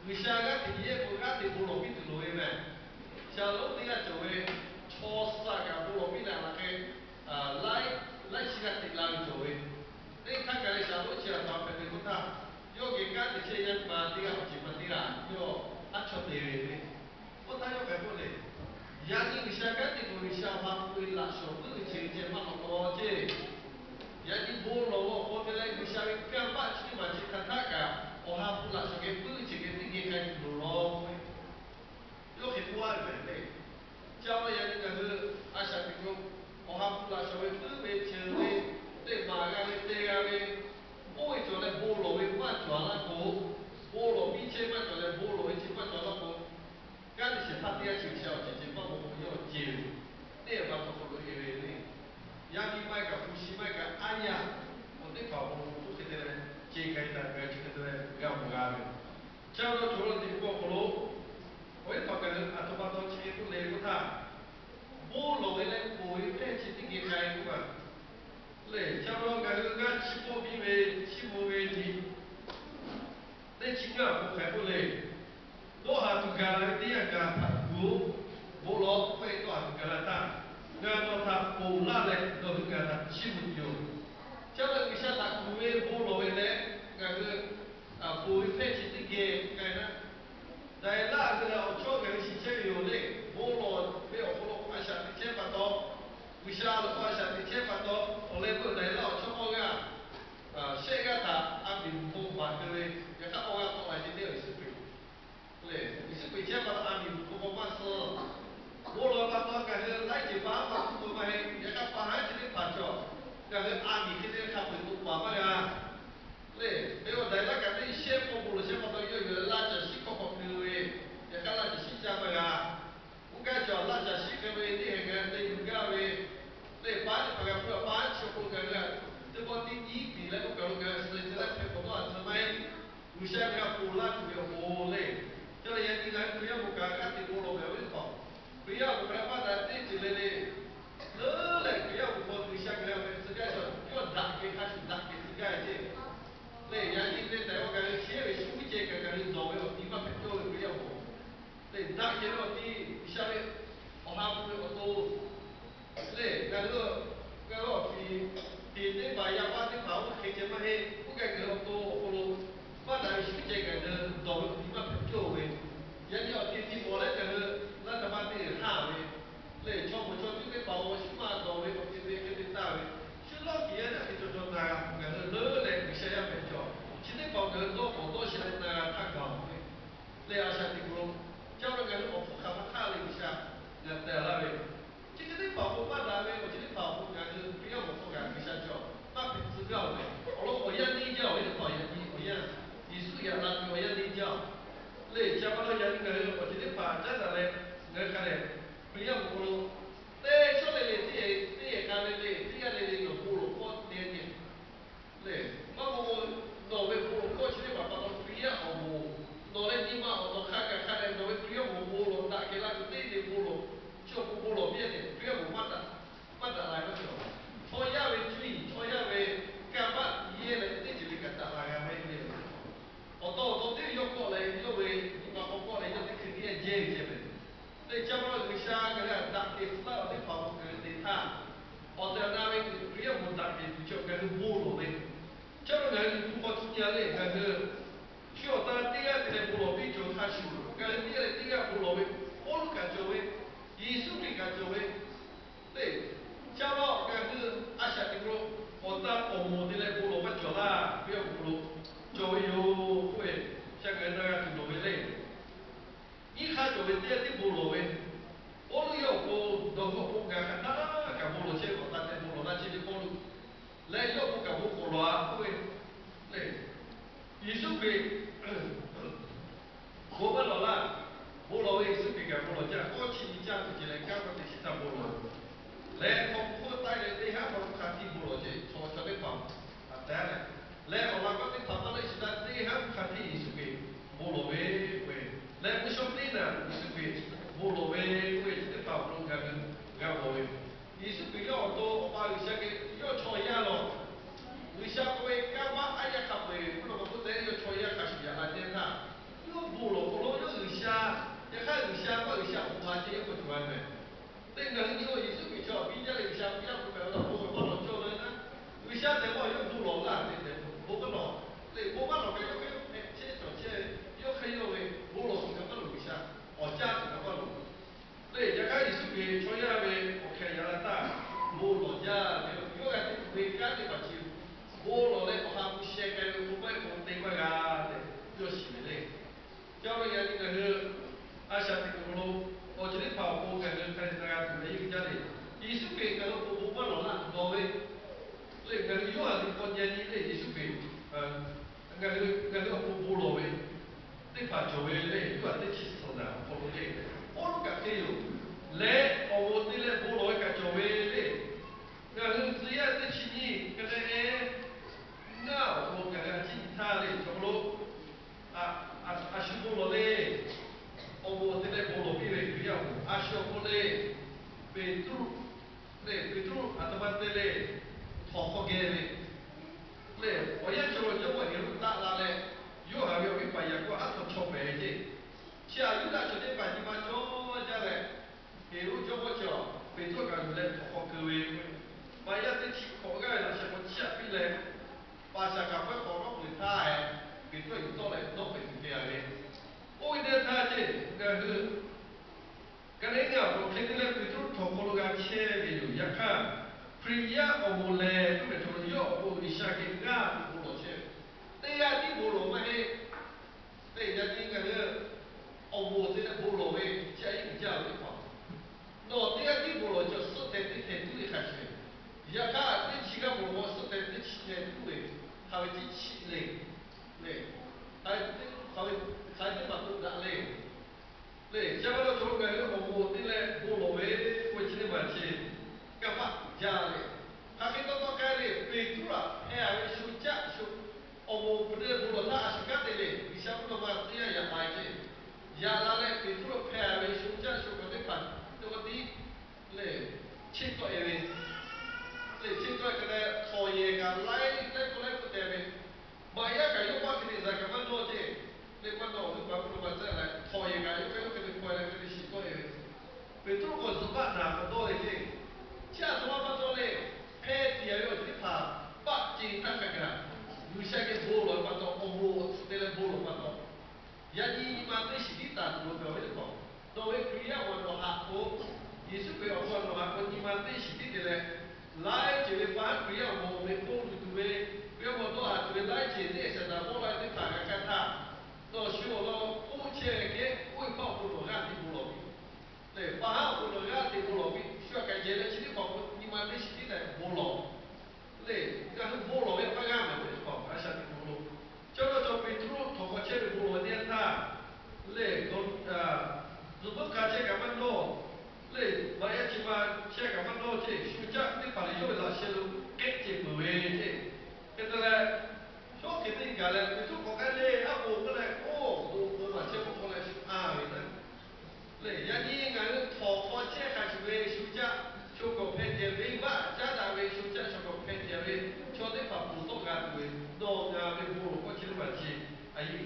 G'uiˬsha g'aˇ hteꞈ yehˇ k'o g'aˇ hteꞈ bon lawˬ piˇ tuˬ loˍ ve meh. Shaˍlonˍ teˇ g'aˇ cawˬ ve, chaw suh kaꞈ bon lawˬ piˇ leh a laˬ hk'e, laiˉ laiˉ chi g'aˇ hteꞈ la ve cawˬ ve. Teˇ htaˇ kaꞈ leh Shaˍlonˍ chi a pa hpehꞈ ve k'oˆ htaˇ, yawˇ geh kanˉ te chehˇ yaˇ pa teˇ g'aˇ awˬ ceˬ pa teˇ g'aˇ yawˇ haˉ chawˇ te ve le. Oˇ htaˇ yawˇ k'ai k'oˆ le, yaꞈ nyi G'uiˬsha kanˉ te k'o G'uiˬsha awˬ ha hpu ve laꞈ shawˍ puiˉ ve ceuˬ ceh maˇ k'awꞈ taw ceˇ. Yaꞈ nyi bon lawˬ ve awˬ hk'aw te leh G'uiˬsha ve kanˇ paˆ chi teˇ maˬ chi hk'aˬ htaˆ kaꞈ awˬ ha hpu laꞈ shawˍ geh puiˉ ve ceuˬ geh teˇ geh k'ai tuˬ loˍ law k'oˆ ve, yawˇ hk'e k'oˆ a ve meh le. Chi a pa yaꞈ nyi ngaˬ hui a shaꞈ teꞈ k'o, awˬ ha hpu laꞈ shawˍ ve puiˉ ve ceuˬ ve, teˇ maˬ g'a ve te g'a ve, oˇ ve cawˬ leh bon lawˬ ve maˇ cawˬ laˇ k'o, bon lawˬ piˇ chehˇ maˇ cawˬ leh bon lawˬ ve chi maˇ cawˬ laˇ k'o, kanˉ te shehˍ hpaˇ teˇ g'aˇ chi G'uiˬsha awˬ ceˬ ceh maˇ maw k'o yawˇ ceh ve, teˇ g'aˇ pa taw hk'aw lo e ve le. Yaˇ miˇ maˇ kaꞈ, hpu shi maˇ kaꞈ, aˉ yaˇ awˬ teˇ hpaˍ awˬ hk'aw lo oˇ hk'e te leh ceh k'ai taˍ ve chi hk'e te leh g'a mawˬ g'a ve. Chi a pa taw cawˬ ve awˬ teˇ hpaˍ awˬ hk'aw lo, awˬ viˉ hpaˍ kaꞈ aˬ htoꞈ pa taw chi hk'e k'oˆ le k'oˆ htaˇ, bon lawˬ ve leh ponˬ ve hpehˇ chi teˇ geh k'ai k'oˆ ma le. Chi a pa taw ngaˬ hui g'aˇ chiˇ pawˆ piˇ ve, chiˇ mvuh ve liꞈ teˇ chi ngaˇ awˬ hk'aw hk'aˬ hk'e k'oˆ le. Dawˇ haˍ tuˬ gaˬ la ve teˇ yanˇ gaˬ htaꞈ kuˬ-oˬ. Bon lawˬ k'oˆ ve dawˇ haˍ tuˬ gaˬ la htaˇ, ngaˬ nawˬ htaꞈ ponˬ laˇ leh nawˬ hui ngaˬ htaꞈ chiˇ mvuh tuˬ yoˬ. Chi a pa taw G'uiˬsha htaꞈ kuˬ ve bon lawˬ ve leh ngaˬ hui ponˬ ve hpehˇ chi teˇ geh k'ai naˆ, daiˍ laˇ ve leh awˬ chawˇ ngaˬ hui shiˍ chehˇ ve yoˬ le. Bon lawˬ ve awˬ hk'aw lo a shaꞈ teꞈ chehˇ pa taw, G'uiˬsha laꞈ k'o a shaꞈ teꞈ chehˇ pa taw, awˬ leh k'oˆ daiˍ laˇ awˬ chawˇ k'awˇ g'aˇ shehˆ g'aˇ htaꞈ a miˍ mvuhˬ hk'aw baˬ keu ve, yaꞈ hk'aˇ awˬ g'aˇ k'awꞈ la ce teˇ Yeˍsuˆ Hkriꞈ le. Yeˍsuˆ Hkriꞈ chehˇ pa taw a miˍ mvuhˬ hk'aw k'awꞈ maˇ suh. Bon lawˬ pa taw ngaˬ hui laiˉ ceuˬ pa haˉ pa hkuˆ keu maˇ heˆ. Yaꞈ hk'aˇ pa haˉ chi teˇ hpaˍ cawˬ, ngaˬ hui a miˍ hk'e te hk'a peu-eˬ k'oˆ paˍ maˇ g'a le. Hk'e a daiˍ laˇ kaꞈ teˇ shehˆ k'awꞈ bon lawˬ chehˇ pa taw yawˇ yuˬ leh laˇ caˬ shiˉ hkawˇ hk'aw keu ve, yaꞈ hk'aˇ laˇ caˬ shiˉ caˇ maˇ g'a. Oˇ gaˇ cawˬ laˇ caˬ shiˉ keu ve teˇ hehˍ ngaˬ hui te yuˬ gaˇ ve le. Paˉ teˇ hpaˍ g'a hpuˇ a paˉ chi awˬ hk'aw lo ngaˬ hui teˇ pawˆ teˇ nyiˉ piˍ leh oˇ kaˬ lo ngaˬ hui suh leh te laˇ hpehꞈ k'awꞈ dawˇ a tcuh maˇ heˆ. G'uiˬsha g'a ponˬ laˇ tuˬ ve awˬ bon le. Chi a pa yaꞈ nyi ngaˬ hui Hkriꞈ yaˇ bon kaꞈ g'aˇ hteꞈ bon lawˬ ve awˬ viˉ hpaˍ, Hkriꞈ yaˇ bon kaꞈ maˇ daꞈ teˇ ceuˬ le le. Leuˉ leh Hkriꞈ yaˇ bon hk'aw G'uiˬsha ngaˬ hui a hpehꞈ tcuh gaˇ ve chaw yawˇ daꞈ kehˬ hk'a shuˍ daꞈ kehˬ tcuh gaˇ ve ceˇ le. Yaꞈ nyi te tehꞈ k'o ngaˬ hui chehˇ ve shu ceh kaꞈ ngaˬ hui dawˬ ve awˬ ti maˇ hpehꞈ cawˇ ve Hkriꞈ yaˇ bon le. Daꞈ kehˬ ve awˬ ti G'uiˬsha ve awˬ ha hpu ve awˬ to le. Ngaˬ hui, ngaˬ hui awˬ fiˍ, fiˍ teˇ hpaˍ yaˇ paˇ teˇ hpaˍ oˇ hk'e ceh maˇ heˆ. Oˇ kaꞈ ngaˬ hui awˬ to awˬ hk'aw lo maˇ daꞈ ve shu ceh kaꞈ ngaˬ hui dawˬ ve awˬ ti maˇ hpehꞈ cawˇ ve. Yaꞈ nyi awˬ ti ti mawˬ leh ngaˬ hui laˇ taˍ maˇ teˇ g'aˇ haˆ ve le. Chaw mawˬ chaw cuˇ teˇ hpaˍ awˬ shu maˇ dawˬ ve awˬ ti te hk'e te taˇ ve, shu lawˇ kiˬ yaˇ naˆ hk'e cawˬ cawˬ na, ngaˬ hui leuˉ leh G'uiˬsha yaˇ hpehꞈ cawˬ. Chi teˇ hpaˍ ngaˬ hui dawˇ k'awꞈ dawˇ sha leh na g'a htaˇ gaˬ-oˬ ve le. A shaꞈ teꞈ k'o, ca lo ngaˬ hui awˬ hpfuhˇ hk'aˬ ma hk'aˇ le G'uiˬsha ngaˬ tehˬ laˇ ve, chi hk'e teˇ hpaˍ awˬ hk'aw maˇ daꞈ ve awˬ ceuˬ teˇ hpaˍ awˬ hk'aw ngaˬ hui Hkriꞈ yaˇ awˬ hk'aw kaꞈ G'uiˬsha cawˬ maˇ hpehꞈ tcuh gaˇ-oˬ ve. Awˬ lawn awˬ yanˇ neˇ jaˇ-oˬ ve teˇ hpaˍ yaꞈ nyi awˬ yanˇ, Yeˍsuˆ yaꞈ la tuˬ awˬ yanˇ neˇ jaˇ-oˬ le. Chi a pa taw yaꞈ nyi ngaˬ hui awˬ ceuˬ teˇ hpaˍ caˉ daꞈ leh ngaˬ hui hk'a dehꞈ Hkriꞈ yaˇ awˬ hk'aw lo teˇ chawˇ le le, teˇ yehˬ k'a le le, teˇ g'aˇ le le nawˬ bon lawˬ hkawˇ te ce le. Maˇ k'o, nawˬ ve bon lawˬ hkawˇ chi teˇ hpaˍ pa taw Hkriꞈ yaˇ awˬ moˍ, nawˬ leh nyi ma awˬ nawˬ hk'a gaˬ hk'a dehꞈ nawˬ ve Hkriꞈ yaˇ awˬ moˍ bon lawˬ daꞈ kehˬ la tuˬ teˇ le bon lawˬ, chi awˬ bon bon lawˬ piˇ-a tehꞈ Hkriꞈ yaˇ awˬ moˍ maˇ daꞈ, maˇ daꞈ la ve maˇ cawˬ. Chaw yaˇ ve cuˇ yiˍ, chaw yaˇ ve kanˇ paˆ yehˇ leh teˇ ceuˬ le kaꞈ daꞈ la g'a maˇ heˆ le. Awˬ taw awˬ taw teˇ yawˇ kawˆ leh yawˇ ve nyi ma hk'aw kawˆ leh yawˇ teˇ hkui teˇ yanˇ jehˇ ve ceh ve le. Chi a pa taw G'uiˬsha ngaˬ hui htaꞈ daꞈ kehˬ tcuh laˇ ve teˇ hpaˍ awˬ hk'aw ngaˬ hui te htaˇ, awˬ tehˬ awˬ na ve Hkriꞈ yaˇ awˬ moˍ daꞈ kehˬ tuˬ chi ngaˬ hui bon lawˬ ve, chi a pa taw ngaˬ hui nyi hpu hk'aw cuˇ nyi-a le. Ngaˬ hui chi awˬ ta teˇ g'aˇ te leh bon lawˬ piˇ cawˬ hk'a shuˍ, ngaˬ hui teˇ g'aˇ leh teˇ g'aˇ bon lawˬ ve, Pawˇluꞈ kaꞈ cawˬ ve, Yeˍsuˆ Hkriꞈ kaꞈ cawˬ ve le. Chi a pa taw ngaˬ hui a shaꞈ teꞈ k'o, awˬ ta awˬ moˍ te leh bon lawˬ maˇ cawˬ laˇ. Hkriꞈ yaˇ awˬ hk'aw lo cawˬ ve yoˬ k'oˆ ve, sha ngaˬ hui na g'a tuˬ lawˬ ve le. Nyiˇ hk'aˇ cawˬ ve teˇ g'aˇ tiˉ bon lawˬ ve, Pawˇluꞈ yawˇ awˬ pon dawˬ hui awˬ pon ngaˬ hk'aˬ htaˇ kaꞈ bon lawˬ chehˇ ve awˬ ta te bon lawˬ laˇ chehˇ ve Pawˇluꞈ leh yawˇ awˬ pon kaꞈ bon k'awꞈ lawˬ-a k'oˆ ve le. Yeˍsuˆ Hkriꞈ bon maˇ lawˬ laˇ. Bon lawˬ ve Yeˍsuˆ Hkriꞈ kaꞈ bon lawˬ jaˇ. Kawˇ chi nyi caˇ tuˬ ceh leh kanˉ maˇ te shiˍ htaˇ bon lawˬ leh, hk'aw hpu hk'oˆ taiˇ leh teˇ haˉ hk'aw lo hk'a htiˇ bon lawˬ ceh chaw chaw teˇ hpaˍ htaꞈ te-a leh, leh awˬ laꞈ k'awˇ teˇ hpaˍ maˇ leuˆ shiˍ htaˇ teˇ haˉ hpu hk'a htiˇ Yeˍsuˆ Hkriꞈ bon lawˬ ve k'oˆ ve, leh mvuhˇ shawˉ teˇ naˬ Yeˍsuˆ Hkriꞈ bon lawˬ ve k'oˆ ve chi teˇ hpaˍ awˬ hk'aw lo ngaˬ hui g'a mawˬ ve, Yeˍsuˆ Hkriꞈ yawˇ awˬ to Awˬ pa G'uiˬsha geh yawˇ chaw yaˇ lawˬ. G'uiˬsha k'oˆ ve kanˇ paˆ aˉ yaˇ hk'a peu-eˬ hpfuhˇ lo k'awꞈ k'oˆ te yawˇ chaw yaˇ hk'a shuˍ yaꞈ la teˇ htaˇ, yawˇ bon lawˬ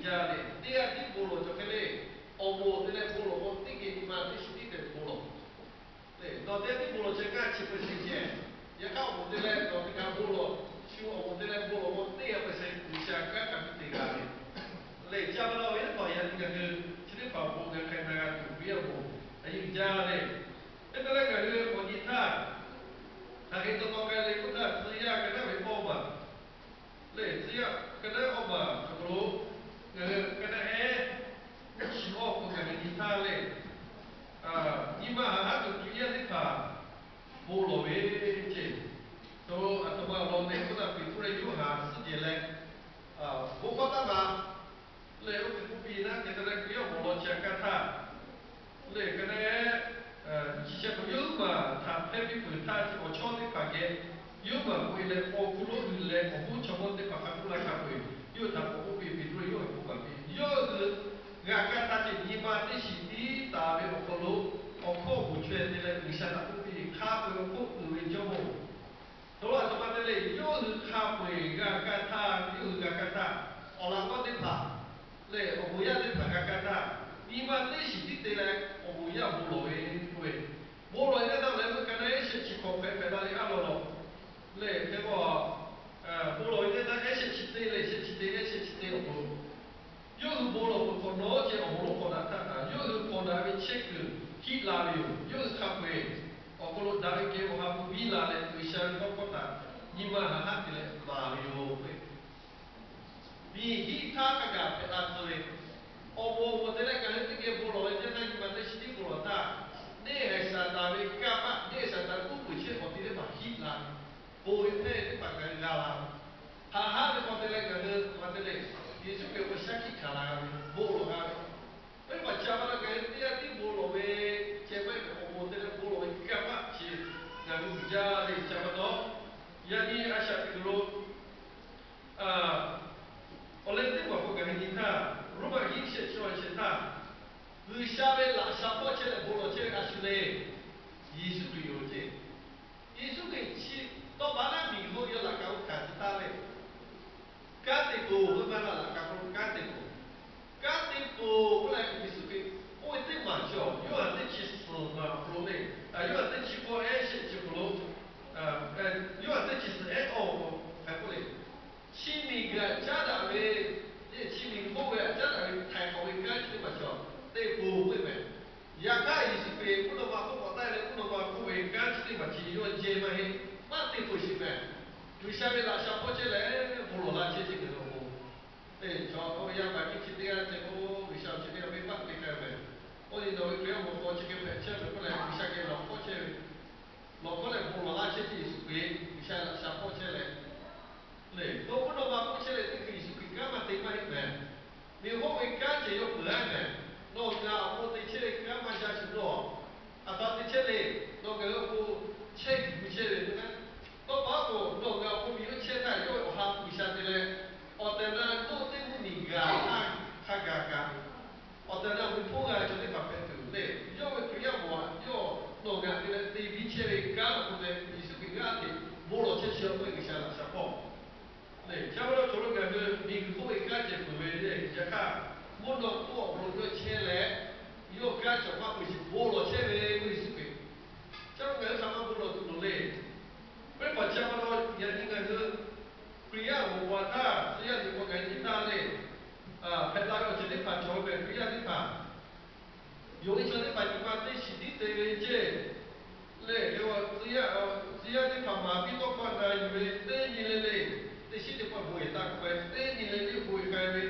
jaˇ le. Teˇ g'aˇ tiˉ bon lawˬ cawˬ hk'e le. Awˬ moˍ te leh bon lawˬ k'o, teˇ geh nyi ma teˇ shiˍ tiˉ te bon lawˬ le. Nawˬ teˇ g'aˇ tiˉ bon lawˬ chehˇ kaꞈ chi peuˬ sheˍ chehˇ. Yaꞈ hk'aˇ awˬ moˍ te leh nawˬ teˇ g'aˇ bon lawˬ, shu awˬ moˍ te leh bon lawˬ k'o, teˇ g'aˇ peuˬ sheˍ G'uiˬsha kanˉ hk'a biˇ te g'a ve le. Chi pa taw ve teˇ hpaˍ yaꞈ nyi ngaˬ hui chi teˇ hpaˍ awˬ bon g'a hk'a na g'a tuˬ ve awˬ moˍ a yeˇ jaˇ le. Hk'e te leh ngaˬ hui awˬ nyi htaˇ, hk'aˬ hk'e taw taw k'ai le k'oˆ htaˇ, tcuh yaˇ ka naˉ ve awˇ maˬ le, tcuh yaˇ ka naˉ awˇ maˬ cawˬ hk'aw lo, ngaˬ hui ka naˉ ehˉ chi awˇ k'o ngaˬ hui nyi htaˇ le, nyi ma haꞈ haˉ tuˬ Hkriꞈ yaˇ teˇ hpaˍ bon lawˬ ve ceˇ. Chaw aˬ htoꞈ ma awˬ lawn te k'oˆ htaˇ, Peˍtruˆ leh Yoˇhanˬ suhˉ jehˬ leh, bon hkawˇ taˇ ma leh oˇ hk'e k'oˆ piˇ naˉ, hk'e te leh Hkriꞈ yaˇ awˬ moˍ law chi a kaˇ htaˇ le, ka naˉ ehˉ chi sheh k'o, yawˇ hui maˬ htaꞈ hpehˇ piˇ peuˬ htaˇ, awˬ chawˇ teˇ hpaˍ geh yawˇ hui maˬ k'oꞈ e leh, paw hkuˇ lonˉ hui leh awˬ hoˉ chaw mawˇ teˇ hpaˍ hk'a k'oˆ laˇ hk'a peu-eˬ, yawˇ hui htaꞈ k'awꞈ k'oˆ piˇ, Peˍtruˆ leh Yoˇhanˬ k'oˆ paˍ piˇ, yawˇ hui g'a kaˇ htaˇ ceh nyi ma teˇ shiˍ tiˉ taˍ ve awˬ hk'aw lo, awˬ hkawˇ awˬ moˍ chaweh te leh G'uiˬsha htaꞈ k'oˆ piˇ, Hk'a peu-eˬ awˬ hk'oˆ uiˍ ve Jawˇmawˇ-oˬ, chaw aˬ htoꞈ ma te le, yawˇ hui hk'a peu-eˬ g'a kaˇ htaˇ, yawˇ hui g'a kaˇ htaˇ, awˬ laꞈ g'awˇ teˇ hpaˍ lehˬ, awˬ moˍ yaˇ teˇ hpaˍ g'a kaˇ htaˇ, nyi ma teˇ shiˍ tiˉ te leh awˬ moˍ yaˇ bon lawˬ ve k'oˆ ve, bon lawˬ ve teˇ htaˇ lehˬ, meuˇ ka naˉ ehˉ shehˆ chi hk'awꞈ hpehꞈ hpehꞈ la leh a lawˬ lawˬ lehˬ, hk'e k'o, bon lawˬ ve teˇ htaˇ ehˉ shehˆ chi te leh shehˆ chi te ehˉ shehˆ chi te awˬ hk'aw lo, yawˇ hui bon lawˬ peuˬ hk'awꞈ nawˉ ceh awˬ moˍ lonˉ k'awꞈ daꞈ htaˇ kaꞈ, yawˇ hui k'awꞈ daꞈ ve chehˇ kuiˬ hiˆ la ve yoˬ. Yawˇ hui hk'a peu-eˬ awˬ hk'aw lo daꞈ ve kehˬ awˬ ha hpu biˇ la leh, G'uiˬsha ve tawˇ hkawˇ htaꞈ nyi ma haꞈ haˉ te leh maˍ ve yoˬ. Miˬ hiˆ htaˇ hk'a gaˬ hpehꞈ la tcuh ve, awˬ moˍ awˬ moˍ te leh ngaˬ hui teˇ geh bon lawˬ ve teˇ htaˇ, nyi ma teˇ shiˍ tiˉ bon lawˬ htaˇ, neˇ haiˬ Saˍtanˍ ve kanˇ paˆ, neˇ haiˬ Saˍtanˍ uˉ peunˍ chehˇ awˬ ti teˇ hpaˍ hiˆ la ve, bon ve hpehˇ ve teˇ hpaˍ ngaˬ hui g'a la ve, haꞈ haˉ ve hk'aw te leh ngaˬ hui a te leh, Yeˍsuˆ Hkriꞈ awˬ shaˉ hkiˆ hkanˍ la g'a ve, bon lawˬ g'a ve, teˇ hpaˍ ca pa taw ngaˬ hui teˇ g'aˇ tiˉ bon lawˬ ve ceh maˇ heˆ, awˬ moˍ te leh bon lawˬ ve kanˇ paˆ chi ngaˬ hui uiˍ jaˇ ve ca pa taw, yaꞈ nyi a shaꞈ teꞈ kuiˬ lo awˬ leh teˇ maˬ k'o ngaˬ hui nyi htaˇ, Roˉmaꞈ hiˆ shehˆ chi awˬ shehˍ htaˇ, G'uiˬsha ve laꞈ sha hpawˇ chehˇ leh bon lawˬ chehˇ ve a shu le, Yeˍsuˆ Hkriꞈ yoˬ ceˇ. Yeˍsuˆ Hkriꞈ chi tawˇ pa naˉ miˬguiˬ hk'oˆ ve laꞈ ka hk'oˆ hkanˍ tcuh taˍ ve, kanˉ te poˬ ve maˇ laꞈ ka hk'oˆ kanˉ te poˬ, kanˉ te poˬ k'oˆ leh Yeˍsuˆ Hkriꞈ k'oˆ ve teˇ maˬ cawˬ. Yoˇhanˬ teˇ chi suhˍ maˬ awˬ hk'aw lo le, Yoˇhanˬ teˇ chi k'awˇ ehˉ shehˆ chi awˬ hk'aw lo, Yoˇhanˬ teˇ chi suhˍ ehˉ awˬ hk'aw lo hk'aˬ k'oˆ le, chi miˬguiˬ htaꞈ caˉ daꞈ ve, chi miˬguiˬ hk'oˆ ve htaꞈ caˉ daꞈ ve htaiˍ hk'awꞈ ve kanˉ chi teˇ maˬ cawˬ, te poˬ k'oˆ ve mehˍ. Yaꞈ hk'aˇ Yeˍsuˆ Hkriꞈ mvuhˇ naw ma hk'oˆ k'awꞈ taˆ leh mvuhˇ naw ma hk'oˆ ve kanˉ chi teˇ maˬ chi yawˇ jehˇ maˇ heˆ, maˇ te poˬ sheˍ mehˍ. G'uiˬsha ve laꞈ sha hpawˇ chehˇ leh bon lawˬ la chehˇ ceh gaˬ ve awˬ pon, teˇ chaw yaˇ paˍ nyiˇ chi teˇ g'aˇ ceh k'o, G'uiˬsha chi teˇ g'aˇ venˇ baˆ te k'ai mehˍ. Oˇ ve nawˬ ve Hkriꞈ yaˇ mawˬ k'aw chi hk'e hpehꞈ chehˇ ve k'oˆ leh G'uiˬsha geh lawˬ hk'awˇ chehˇ ve, lawˬ hk'awˇ leh bon lawˬ laˇ chehˇ ceh Yeˍsuˆ Hkriꞈ G'uiˬsha laꞈ sha hpawˇ chehˇ leh, le, nawˬ mvuhˇ naw ma hk'oˆ chehˇ leh teˇ hkui Yeˍsuˆ Hkriꞈ kanˉ maˇ te maˇ heˆ mehˍ. Miˬ hk'oˆ ve kanˉ ceh yawˇ peuˬ laˇ mehˍ. Nawˬ ngaˬ awˬ pon te chehˇ ve kanˉ maˇ jaˇ shuˍ nawˬ aˬ htoꞈ ma te chehˇ le. Nawˬ ngaˬ hui awˬ pon chehˇ kuiˬ gu chehˇ ve k'o, tawˇ pa k'o nawˬ ngaˬ awˬ pon miˬ yawˇ chehˇ htaˇ yawˇ ve awˬ ha hpu G'uiˬsha te leh, awˬ tehˬ na nawˬ teˇ mvuhˇ miˬ gaˬ htaˇ hk'a gaˬ kaꞈ, awˬ tehˬ na awˬ ve hpoˇ g'a chaw teˇ hpaˍ hpehꞈ tuˬ le. Yawˇ ve Hkriꞈ yaˇ mawˬ a, yawˇ nawˬ ngaˬ te leh te biˇ chehˇ ve kanˉ awˬ pon leh Yeˍsuˆ Hkriꞈ g'aˇ hteꞈ bon lawˬ chehˇ chi awˬ pon G'uiˬsha laꞈ sha hpawˇ le. Chi pa taw chaw lo ngaˬ hui miˬguiˬ hk'oˆ ve kanˉ ceh peuˬ ve le. Yaꞈ hk'aˇ mvuhˇ naw hk'oˆ awˬ hk'aw lo yawˇ chehˇ leh, yawˇ kanˉ cawˬ maˇ peuˬ sheˍ bon lawˬ chehˇ ve k'o Yeˍsuˆ Hkriꞈ, chi pa taw ngaˬ hui hk'aˬ ma bon lawˬ tuˬ loˍ le. Venˇ baˆ chi pa taw yaꞈ nyi ngaˬ hui Hkriꞈ yaˇ awˬ moˍ paˍ htaˇ, tcuh yaˇ teꞈ paw ngaˬ hui nyi htaˇ le, hpehꞈ la ve awˬ ceuˬ teˇ hpaˍ cawˬ ve mehˍ. Hkriꞈ yaˇ teˇ hpaˍ, yonˍ ve chaw teˇ hpaˍ nyi ma teˇ shiˍ tiˉ te ve ceˇ le. Tcuh yaˇ, tcuh yaˇ teˇ hpaˍ maˍ piˇ tawˇ hkawˇ na yuˬ ve teˇ nyi le le, teˇ shiˉ teˇ pawˆ bon yehˬ taˇ k'oˆ ve teˇ nyi le le bon yehˬ k'ai ve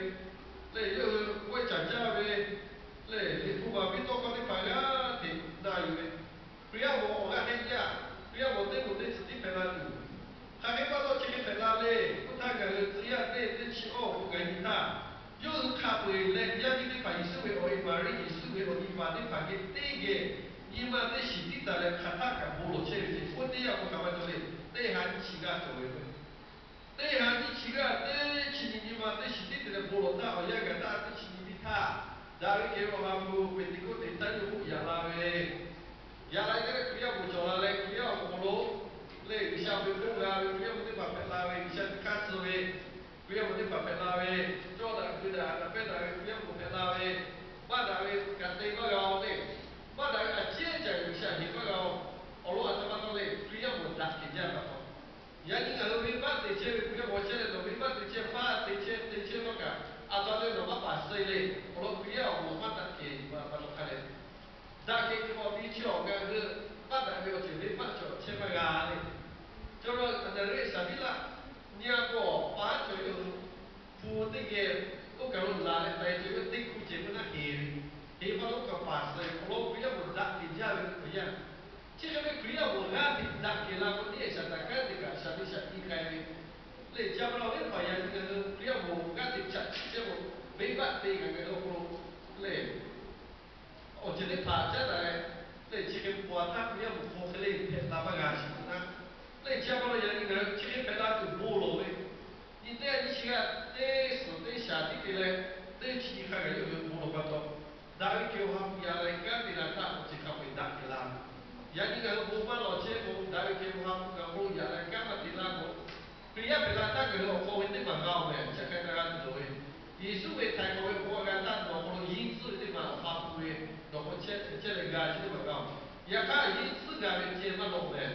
le, yawˇ hui kawehˇ caˍ jaˇ ve le, Liꞈ hpu maˍ piˇ tawˇ hkawˇ teˇ hpaˍ g'aˇ hteꞈ na yuˬ ve, Hkriꞈ yaˇ mawˬ awˬ g'aˇ heˆ jaˇ. Hkriꞈ yaˇ mawˬ teˇ moˍ teˇ chi tiˉ hpehꞈ la tuˬ, hk'aˬ hk'e pa taw chi hk'e hpehꞈ la le k'oˆ htaˇ, ngaˬ hui tcuh yaˇ teˇ teˇ chi awˇ awˬ pon ngaˬ hui nyi htaˇ, yawˇ hui hk'a peu-eˬ leh yaˇ miˇ teˇ hpaˍ Yeˍsuˆ ve awˬ e Maˍriˆ, Yeˍsuˆ ve awˬ nyi paˍ teˇ hpaˍ geh teˇ geh nyi ma teˇ shiˍ tiˉ taˍ leh hk'aˬ htaˆ kaꞈ bon lawˬ chehˇ ve ceˇ. Oˇ teˇ yanˇ k'o hk'aˬ ma cawˬ le, teˇ ha nyiˇ chi g'aˇ cawˬ ve k'o, teˇ ha nyiˇ chi g'aˇ teˇ chi nyi nyi ma teˇ shiˍ tiˉ te leh bon lawˬ htaˇ, awˬ yanˇ gaˬ htaˇ teˇ chi nyi nyi htaˇ, daꞈ ve kehˬ ve awˬ ha hpu Peˍteˍkoˆteˍ taˇ yawˇ k'oˆ yaꞈ la ve, yaꞈ la ve te leh Hkriꞈ yaˇ bon cawˬ la leh Hkriꞈ yaˇ awˬ hk'aw lo le G'uiˬsha ve bon g'a ve Hkriꞈ yaˇ bon teˇ hpaˍ hpehꞈ la ve, G'uiˬsha teˇ hk'aˇ suh ve Hkriꞈ yaˇ paˍ teˇ hpaˍ hpehꞈ la ve, cawˇ daꞈ keu daꞈ haꞈ daꞈ pehˇ daꞈ ve Hkriꞈ yaˇ paˍ hpehꞈ la ve, maˇ daꞈ ve kaꞈ te maˇ g'a-oˬ le. Maˇ daꞈ ve a ciˉ caˬ G'uiˬsha heˍ maˇ g'a-oˬ. Awˬ lawn a htoꞈ ma taw le, Hkriꞈ yaˇ paˍ daꞈ kehˬ jaˇ pa taw, yaꞈ nyi ngaˬ hui venˇbaˆ te chehˇ ve Hkriꞈ yaˇ paˍ chehˇ leh nawˬ venˇbaˆ te chehˇ, faˉ te chehˇ, te chehˇ maˇ kaꞈ, a htoꞈ ma te nawˬ maˇ paˍ suh le. Awˬ lawn Hkriꞈ yaˇ awˬ moˍ maˇ daꞈ kehˬ pa taw hk'a leh, daꞈ kehˬ ve awˬ ti chi awˬ ngaˬ hui maˇ daꞈ ve awˬ ceuˬ venˇbaˆ cawˬ chehˇ maˇ g'a le. Chaw lo a naˍ riˆ saˍ tiˉ laˆ nyi a k'o, paˉ cawˬ ve yoˬ. Hpu teˇ geh oˇ kaˬ lo laˬ leh taiˍ cawˬ ve teˇ hkui cehˬ ve naˆ heˍ ve, heˍ pa lo oˇ kaˬ paˍ suh ve awˬ lawn Hkriꞈ yaˇ paˍ daꞈ kehˬ jaˇ ve Hkriꞈ yaˇ. Chi hk'e ve Hkriꞈ yaˇ paˍ g'aˇ hteꞈ daꞈ kehˬ la k'o, teˇ g'aˇ shaˍ taˍ kanˉ teꞈ kaꞈ shaˍ te shaˍ ti k'ai ve le. Chi pa taw venˇbaˆ yaꞈ nyi ngaˬ hui Hkriꞈ yaˇ paˍ g'aˇ hteꞈ chaꞈ chiˆ chehˇ k'o, venˇbaˆ te kaꞈ ngaˬ hui awˬ hk'aw lo le awˬ ceuˬ teˇ hpaˍ caˉ daꞈ leh, lehˬ chi hk'e paw a htaˇ Hkriꞈ yaˇ paˍ hk'aw hk'e le hpehꞈ la maˇ g'a shiˍ k'o naˉ, lehˬ chi pa taw yaꞈ nyi ngaˬ hui chi hk'e hpehꞈ la tuˬ bon lawˬ ve, nyi teˇ nyi chi g'aˇ teˇ suhˍ teˇ shaˍ tiˉ te leh, teˇ chi nyi hk'a gaˬ yawˇ hui bon lawˬ pa taw, daꞈ ve kehˬ awˬ ha hpu yaꞈ la leh kanˉ te la htaˇ awˬ ceuˬ hk'a peu-eˬ daꞈ kehˬ la. Yaꞈ nyi ngaˬ hui bon maˇ lawˬ chehˇ k'o, daꞈ ve kehˬ awˬ ha hpu ngaˬ hui yaꞈ la leh kanˉ maˇ te laˇ k'o, Hkriꞈ yaˇ hpehꞈ la htaˇ ngaˬ hui awˬ hk'aw ve teˇ maˬ g'a-oˬ meh, chi hk'e te g'a tuˬ loˍ ve. Yeˍsuˆ ve htaiˍ hk'awꞈ ve awˬ hk'aw g'a htaˇ nawˬ awˬ hk'aw lo yinˇ tcuhˉ ve teˇ maˬ awˬ ha hpu ve nawˬ hk'aw chehˇ leh g'a chi teˇ maˬ g'a-oˬ. Yaꞈ hk'aˇ yinˇ tcuhˉ g'a ve ceh maˇ lawꞈ meh.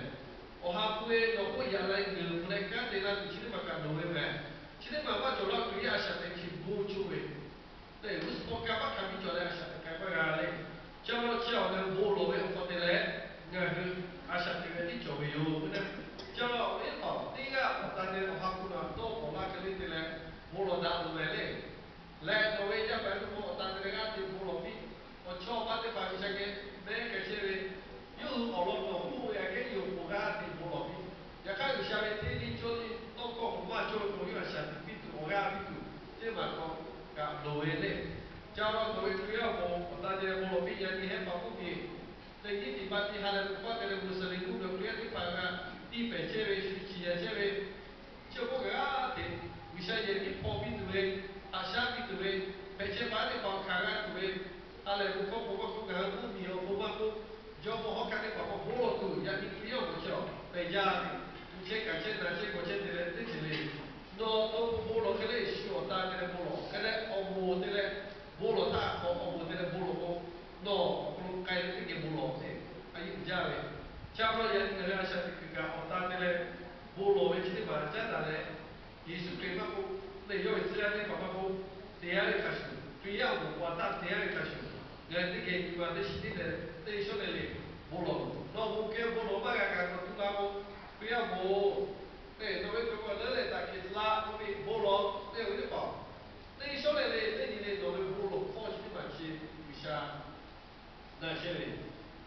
Awˬ ha hpu ve nawˬ k'oˆ yaꞈ la leh g'uiˬ hpu leh kanˉ te laˇ tuˬ chi teˇ maˬ kaꞈ loˍ ve meh. Chi teˇ maˬ maˇ cawˬ laˇ Hkriꞈ yaˇ a shaꞈ teꞈ chi bon co ve lehˬ, g'uˇ suhˍ hpawˇ kanˇ paˆ hk'a biˇ cawˬ leh a shaꞈ teꞈ k'ai maˇ g'a le. Chi pa taw chi awˬ leh bon lawˬ ve awˬ hk'aw te leh, ngaˬ hui a shaꞈ teꞈ ve tiˉ cawˬ ve yoˬ k'o naˉ, chi pa taw awˬ viˉ paˍ teˇ g'aˇ awˬ tan te leh awˬ ha hpu nawˬ dawˇ pawˍ laˇ hk'e le te leh bon lawˬ daꞈ loˬ meh le. Lehˬ nawˬ ve yaˇ paˍ yaˇ miˇ hpawˇ awˬ tan te leh g'aˇ hteꞈ bon lawˬ piˇ. Awˬ chawˇ awˬ paˇ teˇ hpaˍ G'uiˬsha geh mehˉ k'ai chehˇ ve, yawˇ hui awˬ lawn nawˬ k'oˆ ve aꞈ kehˉ yoˬ k'o g'aˇ hteꞈ bon lawˬ piˇ. Yaꞈ hk'aˇ G'uiˬsha ve hteˇ liˇ cawˇ liˇ tawˇ hkawˇ k'o maˇ cawˇ ve k'o, yawˇ a shaꞈ teꞈ piˇ tuˬ awˬ g'aˇ piˇ tuˬ teˇ maˬ k'awꞈ kaꞈ loˍ ve le. Ca la nawˬ ve Hkriꞈ yaˇ paˍ awˬ tan te leh bon lawˬ piˇ yaꞈ nyi hehˉ paˍ k'oˆ ve, teˇ nyiˉ tiꞈ ba tiꞈ ha lehˬ bon paˇ te leh Yeˍruˆsaˍlehnˍ mvuhˇ miˬ Hkriꞈ yaˇ teˇ hpaˍ g'a tiˇ pehˍ chehˇ ve, shu ciˍ yanˍ chehˇ ve, chi awˬ hk'oˆ kaꞈ g'aˇ hteꞈ G'uiˬsha yehˬ miˉ hpaw piˇ tuˬ ve, haꞈ shaˉ piˇ tuˬ ve, hpehꞈ chehˇ paˍ teˇ hpaˍ hkanˍ g'a tuˬ ve, ha lehˬ bon hkawˇ k'o maˇ k'oˆ, ngaˬ hui mvuhˇ miˬ awˬ hk'aw maˇ k'oˆ, jawˇmawˇ hawˉ hkanˇ teˇ hpaˍ k'awꞈ bon lawˬ tuˬ yaꞈ nyi Hkriꞈ yaˇ awˬ moˍ chi awˬ pehˬ jaˇ ve, tu chehˇ kaꞈ chehˇ na chehˇ g'aw chehˇ te leh teˇ ceuˬ le. Nawˬ to k'o bon lawˬ hk'e le, shu awˬ tan te leh bon lawˬ hk'e leh awˬ moˍ te leh bon lawˬ htaˇ k'awꞈ awˬ moˍ te leh bon lawˬ k'o, nawˬ awˬ hk'aw lo k'ai leh teˇ geh bon lawˬ tehꞈ a yeˇ uiˍ jaˇ ve. Chi pa taw yaꞈ nyi ngaˬ hui a shaꞈ teꞈ kuiˬ kaꞈ awˬ tan te leh bon lawˬ ve chi teˇ maˬ caˉ daꞈ leh, Yeˍsuˆ Hkriꞈ maˇ k'oˆ, lehˬ yawˇ ve tcuh yaˇ teˇ hpaˍ maˇ k'oˆ, te yaˇ ve hk'a shuˍ, Hkriꞈ yaˇ awˬ moˍ awˬ tan te yaˇ ve hk'a shuˍ, ngaˬ hui teˇ geh nyi ma teˇ shiˍ tiˉ leh teˇ shawˉ leh le bon lawˬ. Nawˬ moˍ geh bon lawˬ maˇ g'a kaꞈ nawˬ tu la k'o, Hkriꞈ yaˇ awˬ moˍ, lehˬ nawˬ ve hk'aw lawˬ leh daꞈ kehˬ la k'oˆ ve bon lawˬ lehˬ ve teˇ hpaˍ, teˇ shawˉ leh le teˇ nyi le nawˬ ve bon lawˬ hkawˇ chi teˇ maˬ chi G'uiˬsha na chehˇ ve,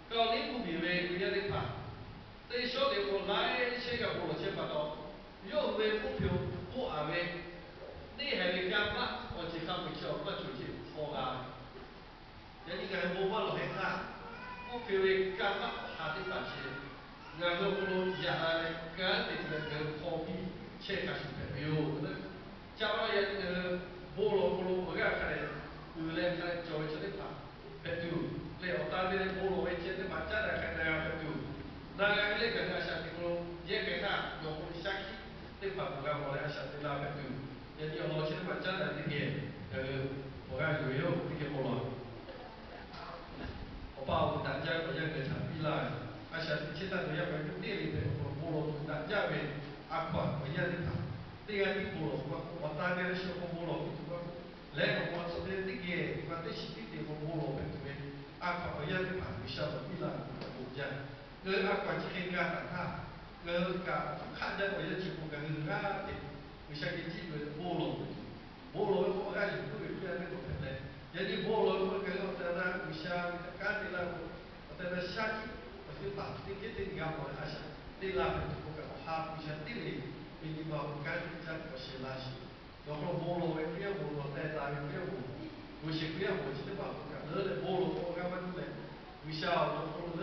Kaoˍliˇ mvuhˇ miˬ ve Hkriꞈ yaˇ teˇ hpaˍ teˇ shawˉ le k'o laiˉ chehˇ g'a bon lawˬ chehˇ pa taw, yawˇ hui ve mvuhˇ hpeꞈ k'oˆ a ve, neˇ haiˬ ve kanˇ paˆ awˬ ceuˬ hk'a peu-eˬ chi awˬ maˇ cawˬ ceˇ hpaw g'a ve. Yaꞈ nyi ngaˬ hui bon maˇ lawˬ hehˉ htaˇ, mvuhˇ hpeꞈ ve kanˇ paˆ hk'a teˇ hpaˍ chi ngaˬ hui awˬ hk'aw lo yaꞈ la leh kanˉ te tuˬ leh ngaˬ hui hpaw piˇ chehˇ hk'a shuˍ hpehꞈ ve yoˬ. Ca pa taw yaꞈ nyi ngaˬ hui bon lawˬ awˬ hk'aw lo awˬ g'aˇ hk'a dehꞈ uiˍ leh hk'a dehꞈ cawˬ ve chaw teˇ hpaˍ hpehꞈ tuˬ, lehˬ awˬ tan te leh bon lawˬ ve ceh teˇ hpaˍ caˉ daꞈ hk'a dehꞈ g'a hpehꞈ tuˬ, na g'a ve lehˬ ngaˬ hui a shaꞈ teꞈ hk'aw lo yehˇ k'ai htaˇ nawˬ hk'aw lo shaˉ hkiˆ teˇ hpaˍ bon g'a mawˬ leh a shaꞈ teꞈ la hpehꞈ tuˬ, yaꞈ nyi awˬ lawn chi teˇ hpaˍ caˉ daꞈ teˇ geh ngaˬ hui awˬ g'aˇ yuˬ ve yoˬ. Teˇ geh bon lawˬ Awˬ pa awˬ daꞈ jaˇ ve awˬ yanˇ geh htaꞈ piˇ laˇ ve, a shaꞈ teꞈ chehˇ htaˇ nawˬ yaˇ paˍ yaˇ miˇ teˇ le hpehꞈ awˬ hk'aw lo bon lawˬ tuˬ daꞈ jaˇ ve a hkaw-anˬ awˬ yanˇ teˇ hpaˍ, teˇ g'aˇ tiˉ bon lawˬ maˇ k'oˆ, awˬ tan te leh shu awˬ hk'aw bon lawˬ piˇ tuˬ maˇ k'oˆ, lehˬ awˬ hk'aw lo te teˇ geh nyi ma teˇ shiˍ tiˉ te k'o bon lawˬ hpehꞈ tuˬ ve a hkaw-anˬ awˬ yanˇ teˇ hpaˍ G'uiˬsha lawˬ piˇ laˇ ve htaꞈ bon jaˇ. Ngaˬ hui a hkaw-anˬ chi hk'e g'a taˍ htaˇ, ngaˬ hui kaꞈ hk'aˆ jaˇ ve awˬ yanˇ chi k'o ngaˬ hui g'aˇ hteꞈ G'uiˬsha geh jiˆ ve bon lawˬ ve, bon lawˬ ve k'o g'aˇ yuˬ puiˉ ve Hkriꞈ yaˇ teˇ hpaˍ hpehꞈ leh, yaꞈ nyi bon lawˬ ve k'o ngaˬ hui awˬ tehˬ awˬ na G'uiˬsha ve htaꞈ kanˉ te laˇ k'o, awˬ tehˬ awˬ na shaˉ hkiˆ awˬ teˇ hpaˍ teˇ hkehˉ teˇ nyi g'a mawˬ leh a shaꞈ teꞈ laˇ hpehꞈ tuˬ k'oˆ kaꞈ awˬ ha hpu G'uiˬsha teˇ le ve nyi ma awˬ kanˉ teˇ caˇ awˬ shehˍ laˇ sheˍ. Nawˬ hk'aw lo bon lawˬ ve Hkriꞈ yaˇ bon lawˬ teh taˍ ve Hkriꞈ yaˇ bon, bon sheˍ Hkriꞈ yaˇ bon chi teˇ hpaˍ k'oˆ kaꞈ leuˉ leh bon lawˬ k'o g'a maˇ tuˬ leh, G'uiˬsha awˬ lawn hk'aw lo